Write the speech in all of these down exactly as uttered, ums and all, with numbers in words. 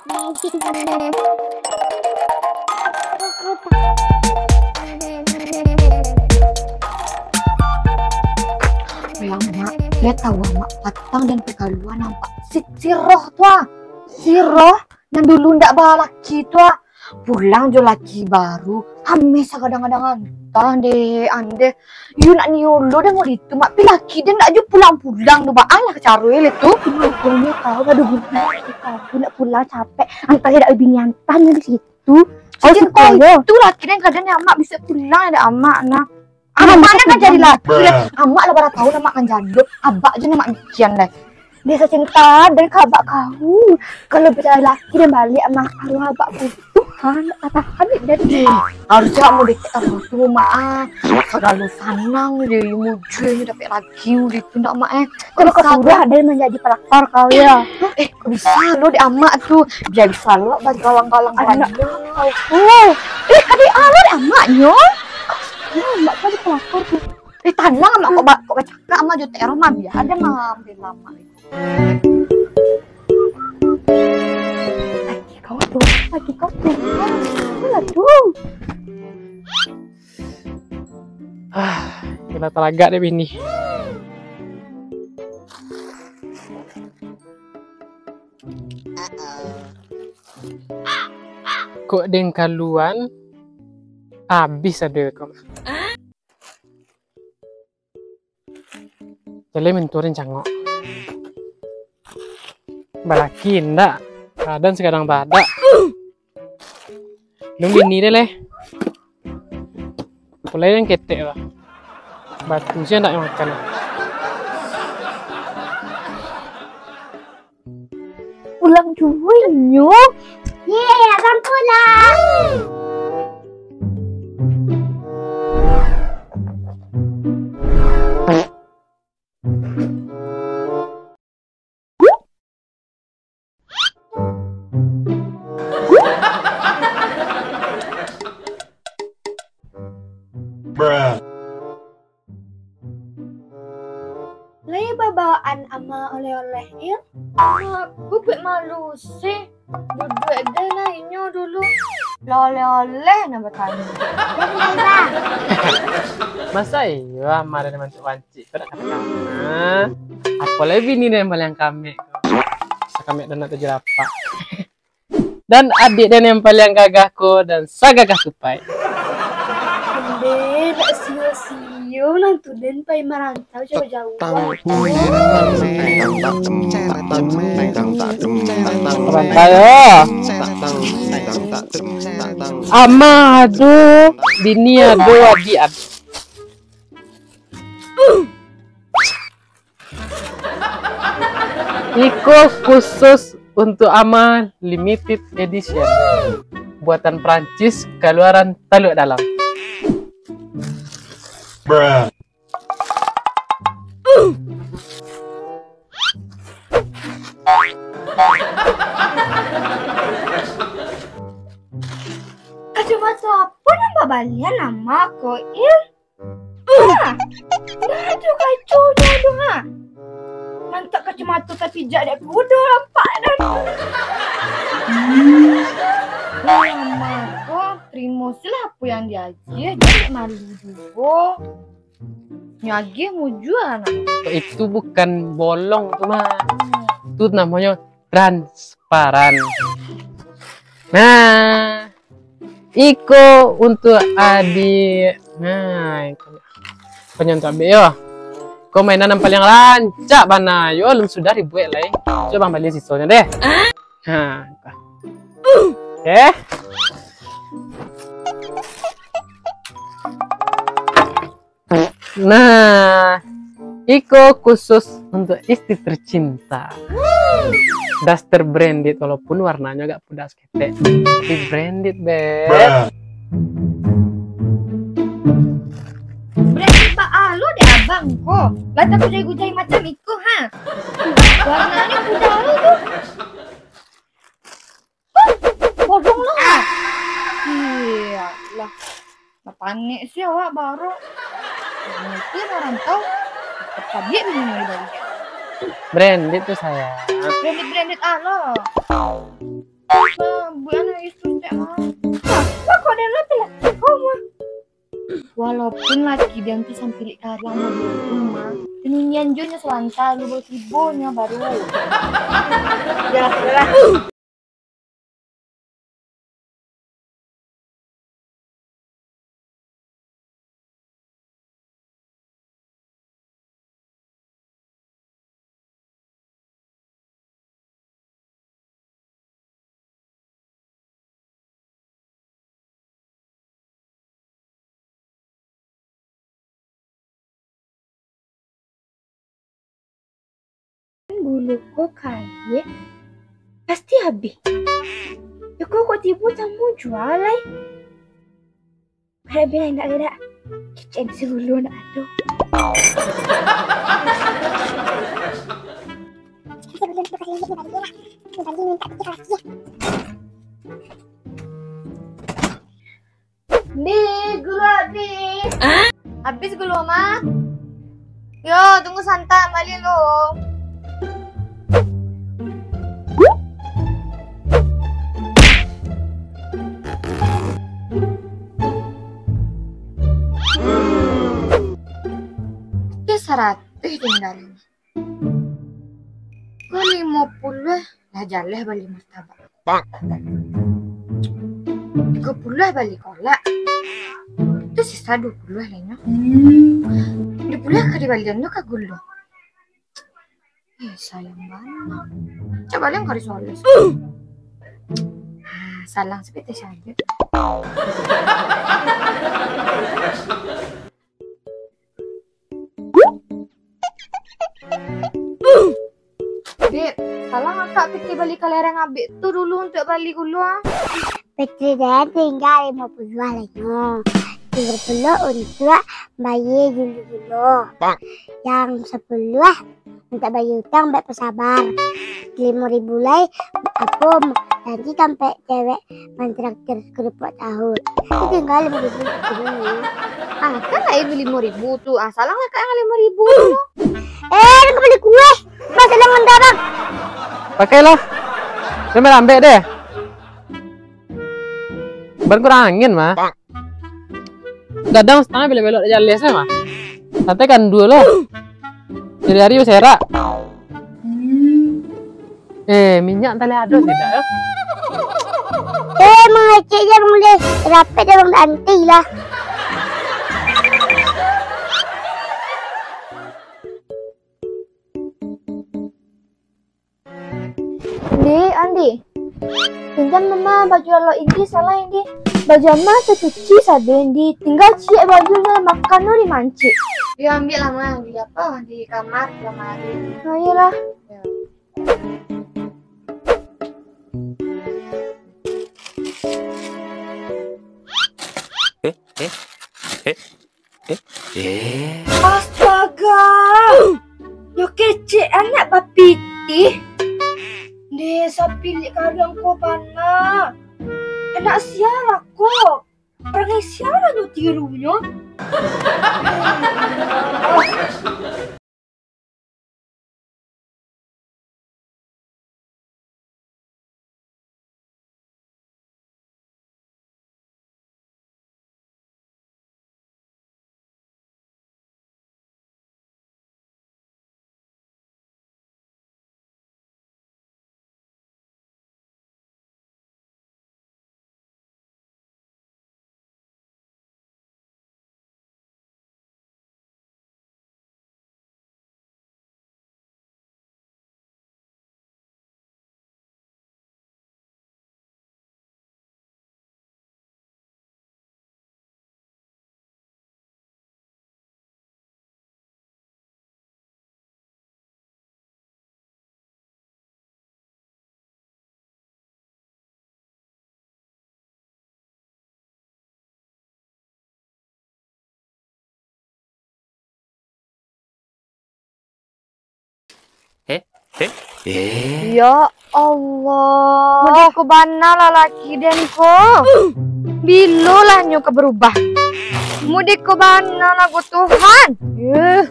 Weh, Mak, yo tahu, Mak, patang den pai kalua nampak si, si Roh tu, ah. Si Roh nan dulu ndak balaki tu, ah. Pulang jo laki baru, ameh sagadang-gadang antah deh, andeh. Yo nak nio lo den model itu, Mak, pi laki den ndak jo pulang-pulang tu, baa lah caro e tu. Makonyo kau badugunan, kau tu nak pulang capek, antah dak bini antah nyo di situ. Kau suko yo. Itu laki den kadang nyo, Mak, bisa pulang dak, Mak, nah. Amak kan jadi laki, Bruh. Amak lah bara tahun amak kan jando, abak je amak mikian lai. Desa cinta dan kabak kau. Kalau bisa laki dan balik amak arwah abak kau. Tuhan, tak tahan ni dan. Harusnya kamu dekat orang tua, Mak, ah. Segala sanang je, mujur je dapat laki, udah itu ndak, Mak, eh. Kalau kau sudah ada yang menjadi pelakor kau, ya. Eh, kok bisa lo di amak tu? Biar bisa lo bagi galang-galang anak. Oh, eh, kadi alo di amaknyo. Amak kan pelakor tu. Eh, tanang amak kok ba-, kok bacakak amak jo teror mah biar ada mah ambil lama. Laki kau tu, laki kau tu. Alah tu. Ah, kena talagak deh bini. Kok deng kaluan abih ado ko mah. Jaleh minturin cangok. Balaki ndak? Badan sagadang badak. Dong bini deh leh. Pulai yang ketek lah. Batu sia ndak makan. Pulang juo inyo. Ye, abang pulang. Bruh. Lai babawaan ama oleh-oleh, Il? Aku buek malu sih. Duduak deh lah inyo dulu. Lah oleh-oleh nak batanyo. Masa iyo ama ado nan mancik-mancik? Cik, kau nak katakan, ha? Apo lai bini den yang paling kamek ko? Sakamek donak tujuah lapak. Dan adik den yang paling gagah ko, dan sagagah tupai. Deh, dak sio-sio mantu den pai marantau jauah-jauah. Marantau yo. Ama ado, bini ado, adik ado. Iko khusus untuk ama, limited edition. Buatan Prancis, kaluaran Taluk Dalam. Bruh. Kacamata apo nan babalian ama ko, Il? Ah, dah tu kaco je tu, ha. Mantap kacamata tapi jak dek kudo nampak dah tu. Hmm. Ama ko, tarimo se lah apo yang diagiah, jan dek malu juo. Nyo agiah mujua nah. Itu bukan bolong tu mah. Tu namonyo transparan. Nah, iko untuk adik. Nah, iko. Panyo untuk abik yo. Ko mainan yang paling rancak bana. Yo, alun sudah dibuek lai. Cubo bang bali sisonyo deh. Ha. Oke. Nah, iko khusus untuk istri tercinta. Daster branded, walaupun warnanyo agak pudas ketek, tapi branded, Beb. Branded baa lo dek abang ko. Lah takujai-kujai macam iko, ha. Warnanyo pudas lo tu. Bodong lah. Iyalah. Nah, panik sih awak baru. Itu orang tahu. Tadi bini dari bawah. Branded tu, sayang. Branded-branded ah lo. Nah, bulan lagi suntik mah. Nah, lah kok dia lah pilih kau mah. Walaupun laki dia tu sampilik karang mah, ninian jo nyo salanta lu baru tibo nyo baru. Yalah, yalah. Gulo ko kayek pasti abih. Yo ko kok tibo tamu jua lai. Harap bilang indak, indak. Kecek si gulo nak ado. Di, gulo abih. Abih gulo mah. Yo, tunggu santai, bali lo. Oke, saratuih tinggal. Ko limo puluah lah jaleh bali martabak. Tigo puluah bali kolak. Tu sisa duo puluah lah nyo. Duo puluah ka dibalian tu ka gulo. Eh, sayang bana. Cak balian kari soles. Ah, salang sapek teh sajo. Beb, salang akak pitih bali kalereng abik tu dulu untuak bali gulo, ah. Pitih den tingga limo puluah lai nyo. Tigo puluah untuak bayia gulo-gulo. Yang sapuluah untuak bayia utang bek pasabar. Limo ribu lai, apo, janji kan pek cewek mantraktir kerupuk tahu. Itu tingga limo ribu kini. Ah, kan lain limo ribu tu. Ah, salang lah kak yang limo ribu tu. Eh, nak beli kue. Mas, salang anda, Bang. Pakailah. Dia main ambek deh. Ban kurang angin, mah. Gadang setengah belok-belok di jaleh sajo, mah. Santai kan dua lo. Jadi hari beserak. Eh, minyak tali ado tidak, ya? Eh, mangecek je, Bang, deh. Rapet deh, Bang, nanti lah. Di, Andi. Pinjam mama baju lalok Indi, salah Indi. Baju mama tacuci sadeh Indi. Tingga ciek baju nyo makan tu dimancik. Yo, ambiak lah, Ma. Di apo? Di kamar, lamari. Nah, iyolah. Eh, eh, eh, eh, eh. Astaga! Yo kecek anak bapitih. Deh, sapilik kadang ko bana. Anak sia lah ko. Parangai sia lah nyo tirunyo. Eh, eh, eh. Ya Allah. Mudiko bana lalaki den ko. Bilo lah nyo ka barubah. Mudiko bana lah ko Tuhan. Eh.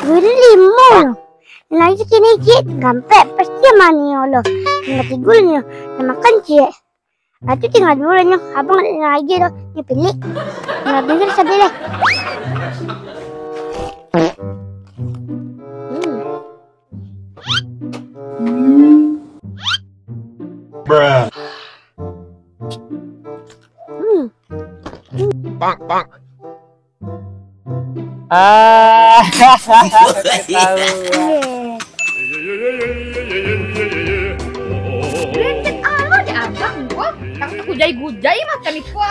Guru limo. Lagi kini ciek gampek pasti mani Allah. Tinggal tiga nyo. Makan ciek. Atu tinggal dua lah nyo. Abang nak lagi tu. Nyo pilih. Nak pilih sabi lah. Hmm. Hmm. Bang, bang. Ah, ketawa. Bretek amat dek abang ko. Takut gujai-gujai makan iko.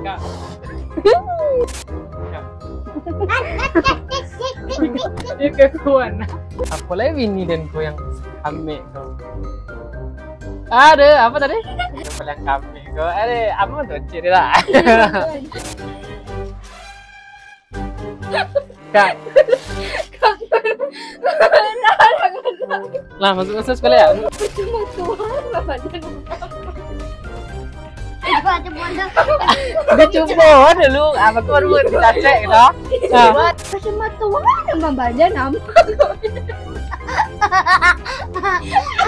Kak. Kak. Dia kekuan. Apo lai bini den ko yang amek ko? Ada, apa tadi? Yang paling kambing ko. Ada, apa tu ciri lah? Kak. Lah, masuk-masuk sekali ya? Percuma tuan, Bapak Jan. Eh, kok ada bodoh? Dia cuba dulu. Apa kau dulu kita cek gitu? Nah. Percuma tuan, Bapak Jan nama.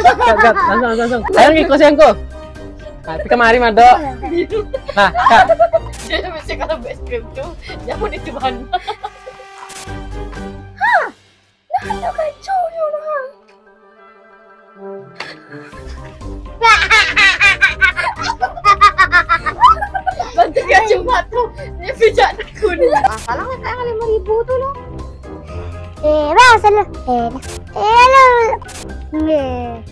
Kat, kat, langsung, langsung, langsung. Sayang ni, kau sayang kau. Nah, tapi kemari, Madok. Nah, Kak. Dia mesti kalau best friend tu, dia pun itu bahan. Nah, nak kacau dia orang. Bantu dia cuma tu. Dia pijak tekun. Ah, kalau nggak sayang lima ribu tu loh. Eh, bang, salah. Eh, eh, alah. Eh.